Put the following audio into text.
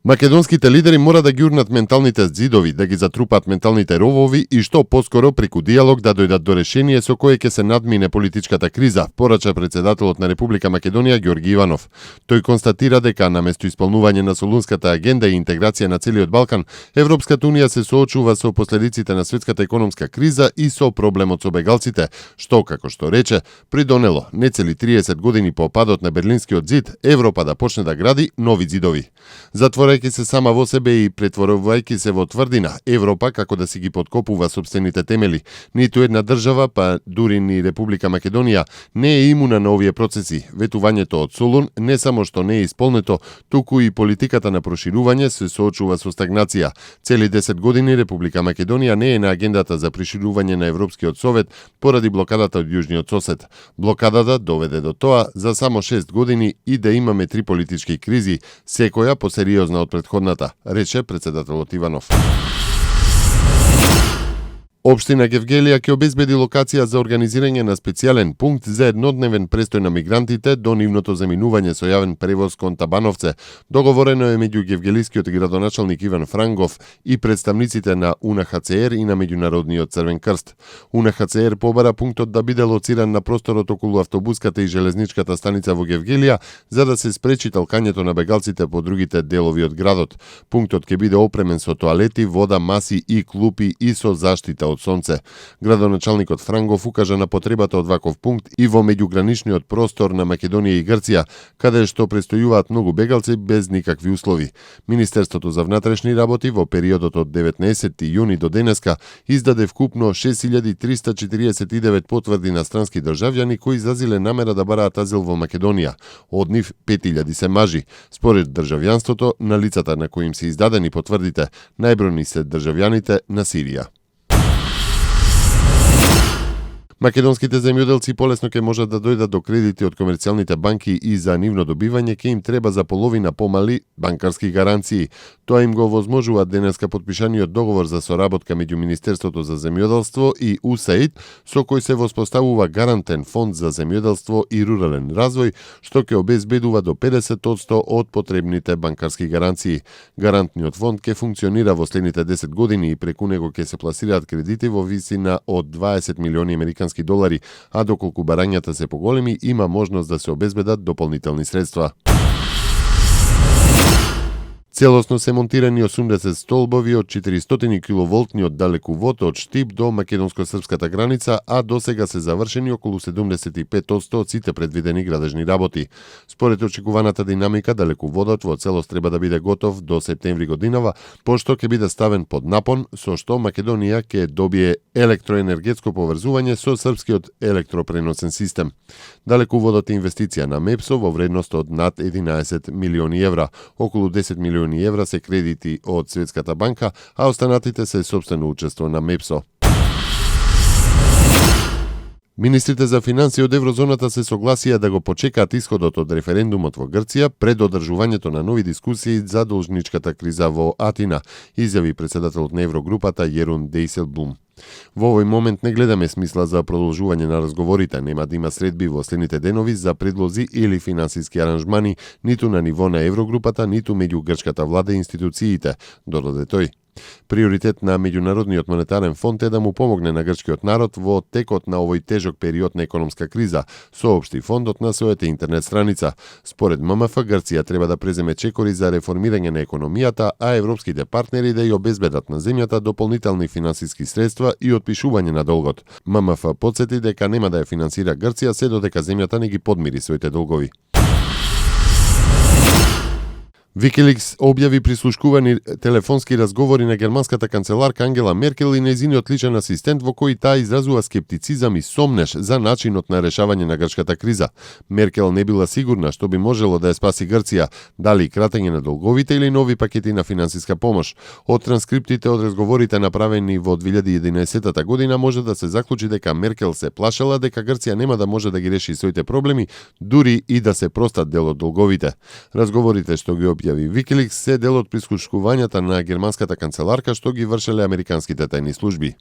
Македонските лидери мора да ги урнат менталните зидови, да ги затрупат менталните ровови и што поскоро преку диалог да дојдат до решение со кое ќе се надмине политичката криза, порача председателот на Република Македонија Ѓорги Иванов. Тој констатира дека наместо исполнување на Солунската агенда и интеграција на целиот Балкан, Европската унија се соочува со последиците на светската економска криза и со проблемот со бегалците, што, како што рече, придонело нецели 30 години по падот на Берлинскиот зид, Европа да почне да гради нови зидови. Затворајќи се сама во себе и претворувајќи се во тврдина, Европа како да си ги подкопува сопстените темели. Ниту една држава, па дури ни Република Македонија, не е имуна на овие процеси. Ветувањето од Солун не само што не е исполнето, туку и политиката на проширување се соочува со стагнација. Цели 10 години Република Македонија не е на агендата за проширување на Европскиот совет поради блокадата од јужниот сосед. Блокадата доведе до тоа за само 6 години и да имаме 3 политички кризи, секоја посериозна од предходната, рече председателот Иванов. Општина Гевгелија ќе обезбеди локација за организирање на специјален пункт за еднодневен престој на мигрантите до нивното заминување со јавен превоз кон Табановце. Договорено е меѓу гевгелискиот градоначалник Иван Франгов и представниците на УНХЦР и на Меѓународниот Црвен крст. УНХЦР побара пунктот да биде лоциран на просторот околу автобуската и железничката станица во Гевгелија, за да се спречи талкањето на бегалците по другите делови од градот. Пунктот ќе биде опремен со тоалети, вода, маси и клупи и со заштита од сонце. Градоначалникот Франгов укажа на потребата од ваков пункт и во меѓуграничниот простор на Македонија и Грција, каде што престојуваат многу бегалци без никакви услови. Министерството за внатрешни работи во периодот од 19 јуни до денеска издаде вкупно 6349 потврди на странски државјани кои изразиле намера да бараат азил во Македонија. Од нив 5000 се мажи. Според државјанството, на лицата на кои им се издадени потврдите, најбројни се државјаните на Сирија. Македонските земјоделци полесно ќе можат да дојдат до кредити од комерцијалните банки и за нивно добивање ќе им треба за половина помали банкарски гаранции. Тоа им го овозможува денеска потпишаниот договор за соработка меѓу Министерството за земјоделство и УСАИД, со кој се воспоставува гарантен фонд за земјоделство и рурален развој, што ќе обезбедува до 50% од потребните банкарски гаранции. Гарантниот фонд ќе функционира во следните 10 години и преку него ќе се пласираат кредити во висина од 20 милиони американски долари, а доколку барањата се поголеми, има можност да се обезбедат дополнителни средства. Целосно се монтирани 80 столбови од 400 киловолтниот далекувод од Штип до македонско-српската граница, а досега се завршени околу 75% од сите предвидени градежни работи. Според очекуваната динамика, далекуводот во целост треба да биде готов до септември годинава, пошто ќе биде ставен под напон, со што Македонија ќе добие електроенергетско поврзување со српскиот електропреносен систем. Далекуводот е инвестиција на МЕПСО во вредност од над 11 милиони евра, околу 10 милиони евра се кредити од Светската банка, а останатите се сопствено учество на МЕПСО. Министрите за финансии од еврозоната се согласија да го почекаат исходот од референдумот во Грција пред одржувањето на нови дискусии за должничката криза во Атина, изјави председателот на Еврогрупата Јерун Дејселблум. Во овој момент не гледаме смисла за продолжување на разговорите, нема да има средби во следните денови за предлози или финансиски аранжмани ниту на ниво на Еврогрупата, ниту меѓу грчката влада и институциите, додаде тој. Приоритет на Меѓународниот монетарен фонд е да му помогне на грчкиот народ во текот на овој тежок период на економска криза, соопшти фондот на својата интернет страница. Според ММФ, Грција треба да преземе чекори за реформирање на економијата, а европските партнери да ја обезбедат на земјата дополнителни финансиски средства и отпишување на долгот. ММФ потсети дека нема да ја финансира Грција се додека земјата не ги подмири своите долгови. Викиликс објави прислушкувани телефонски разговори на германската канцеларка Ангела Меркел и нејзиниот личен асистент во кои таа изразува скептицизам и сомнеш за начинот на решавање на грчката криза. Меркел не била сигурна што би можело да ја спаси Грција, дали кратење на долговите или нови пакети на финансиска помош. Од транскриптите од разговорите направени во 2011 година може да се заклучи дека Меркел се плашела дека Грција нема да може да ги реши своите проблеми, дури и да се простат дел од долговите. Разговорите што ги објави Викиликс се дел од прислушкувањата на германската канцеларка што ги вршеле американските тајни служби.